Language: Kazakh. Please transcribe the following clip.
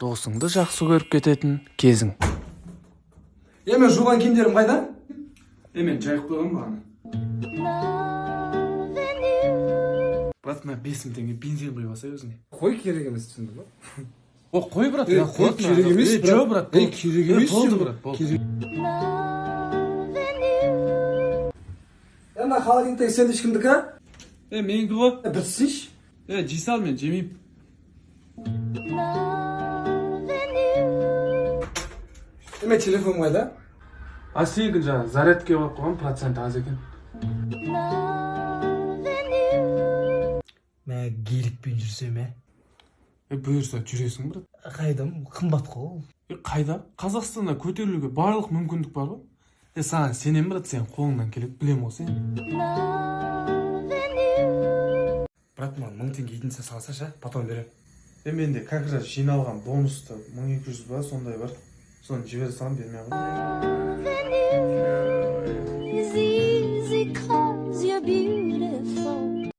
Досыңды жақсы көріп кететін кезің. Е, мен жуған киімдерім қайда? Е, мен жайып қойғанмын бағана. Брат, мына 5000 теңге бензин құйып алсай өзіңе. Қой, керек емес, түсіндің ба? О, қой, брат. Ей, Мына қой, қой, керек емес, Е, брат. Жоқ, брат. Ей, керек емес, Болды, сен, брат, болды. Керек. Е, мына холодильниктегі сэндвич кімдікі? Е, менікі ғой. Е, бір тістейінші. Е, жей сал, мен жемеймін. Е, мен телефоным қайда? А, сенікі жаңа зарядке қойып қойған, проценті аз екен. Мә, геликпен жүрсем, ә? Е, бұйырса, жүресің, брат. Қайдам, қымбат қой ол. Е, қайда? Қазақстанда көтерілуге барлық мүмкіндік бар ғой. Е, саған сенемін, брат, сенің қолыңнан келеді, білемін ғой сені. Брат, маған 1000 теңге единица салсашы, потом беремін. Е, менде как раз жиналған бонусты 1200 ба, сондай бар. Соны жібере саламын, бермей ақ қой.